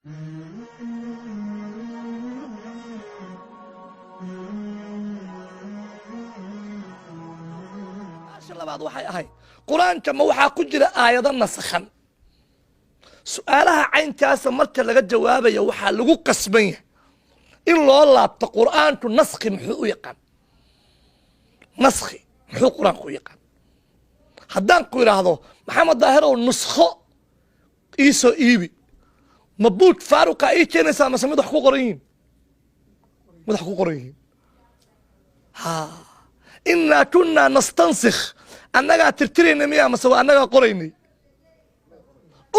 Su-aasha labaad waxay ahayd, Qur-aanka ma waxaa ku jira aayado nasakhan? Su-aalaha caynkaasa marka laga jawaabayo, waxaa lagu qasban yahay in loo laabto Qur'aanku naskhi muxuu u yaqaan, naskhi muxuu Qur-aanku u yaqaan. Haddaan ku idhaahdo, "Maxamed Daahirow, nuskho ii soo iibi," ma buug faaruqa ii keenaysaa mase mid wax ku qoran yihiin? Mid wax ku qoran yihiin. Ha "innaa kunnaa nastansikh" annagaa tirtirayna miyaa mase waa annagaa qoraynay?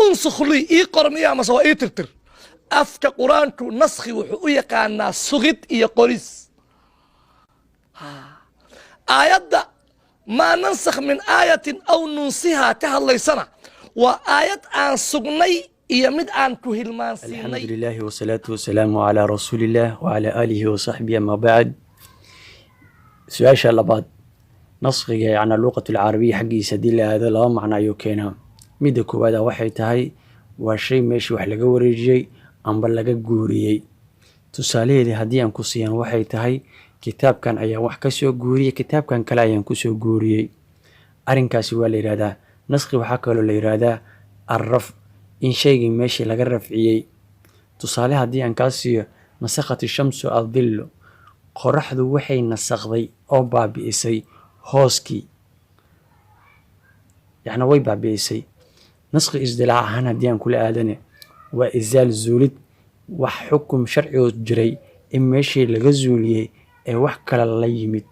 "Unsukh lii" ii qor miyaa mase waa ii tirtir? Afka Qur-aanku naskhi wuxuu u yaqaanaa sugid iyo qoris. Aayadda "maa nansakh min aayatin aw nunsihaa" ka hadlaysana waa aayad aan sugnay iyo mid aan ku hilmaansiinay. الحمد لله والصلاة والسلام على رسول الله وعلى آله وصحبه، أما بعد. Su-aasha labaad, naskhiga yacni luqat alcarabiya xaggiisa haddii la aado, laba macno ayuu keenaa. Midda koowaad waxay tahay waa shay meeshii wax laga wareejiyey amba laga guuriyey. Tusaalaheedii haddii aan ku siiyaan, waxay tahay kitaabkan ayaan wax kasoo guuriyey, kitaabkan kale ayaan kusoo guuriyey. Arrinkaasi waa la yidhahdaa naskhi. Waxaa kaloo la yidhahdaa arraf, in shaygii meeshii laga rafciyey. Tusaale haddii aan kaa siiyo, "nasakhat ishamsu adillu", qoraxdu waxay nasakday oo baabi'isay hooskii, yacni way baabi'isay. Naskhi isdilaac ahaan haddii aan kula aadane, waa isaal, zuulid wax xukum sharcigoo jiray in meeshii laga zuuliyey ee wax kale la yimid.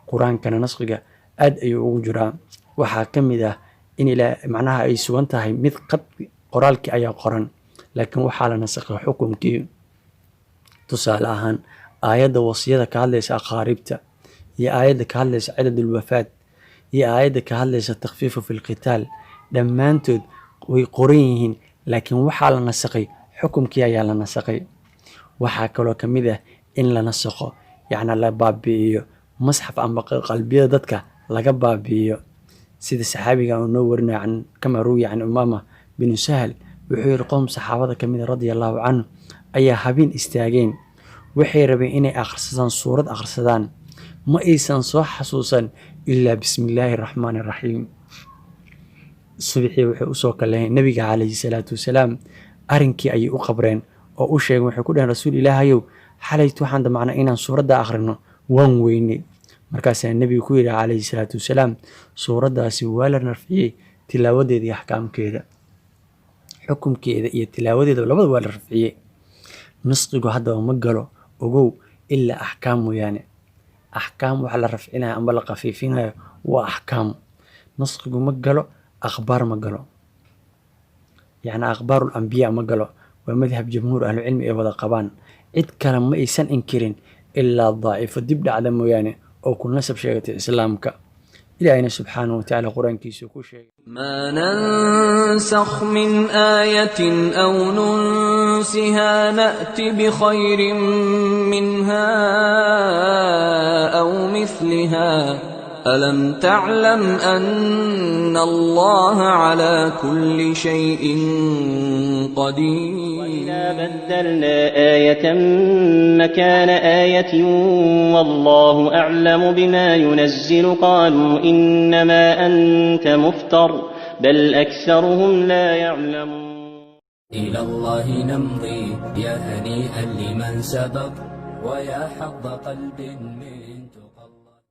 Qur-aankana naskhiga aad ayuu ugu jiraa. Waxaa ka mid ah in ilaa macnaha ay sugan tahay mid qad qoraalkii ayaa qoran, laakiin waxaa la nasakhay xukumkii. Tusaale ahaan, aayadda wasiyada ka hadlaysa aqaaribta, iyo aayadda ka hadlaysa cadadul wafaat, iyo aayadda ka hadlaysa takhfiifu fi lqitaal, dhammaantood way qoran yihiin, laakiin waxaa la nasakhay xukumkii ayaa la nasakhay. Waxaa kaloo ka mid ah in la nasakho, yacni la baabi'iyo masxaf ama qalbiyada dadka laga baabi'iyo, sida saxaabiga uu noo warinayo can kama ruwiya can Umaama binu Sahal. Wuxuu yidhi, qowm saxaabada ka mid a radia Allahu canhu ayaa habeen istaageen. Waxay rabeen inay akhrisadaan suurad akhrisadaan. Ma aysan soo xasuusan ilaa "bismi illaahi raxmaani raxiim". Subaxii waxay usoo kaleheen Nebiga calayhi salaatu wasalaam. Arrinkii ayay u qabreen oo u sheegeen. Waxay ku dhaheen, "Rasuul Ilaahayow, xalayt waxaan damacnay inaan suuradda akhrino, waan weynay." Markaasaa Nebigu ku yidhi calayhi salaatu wasalaam, "Suuraddaasi waa la rafciyey tilaawadeeda iyo axkaamkeeda, xukumkeeda iyo tilaawadeeda labada waa la rafciyey." Naskhigu haddaba ma galo, ogow, ilaa axkaam mooyaane. Axkaam waxa la rafcinayo amba la khafiifinayo waa axkaam. Naskhigu ma galo akhbaar, ma galo, yacni akhbaarul ambiyaa ma galo. Waa madhab jamhuur ahlucilmi ay wada qabaan. Cid kale ma aysan inkirin ilaa daa'ifo dib dhacda mooyaane oo ku nasab sheegatay Islaamka. Ilaahayna subxaanahu watacaala Qur-aankiisu ku sheegay: ما ننسخ من آية أو ننسها نأت بخير منها أو مثلها ألم تعلم أن الله على كل شيء قدير؟ وإذا بدلنا آية مكان آية والله أعلم بما ينزل قالوا إنما أنت مفتر بل أكثرهم لا يعلمون. إلى الله نمضي، يا هنيئا لمن سبق، ويا حظ قلب من تقى.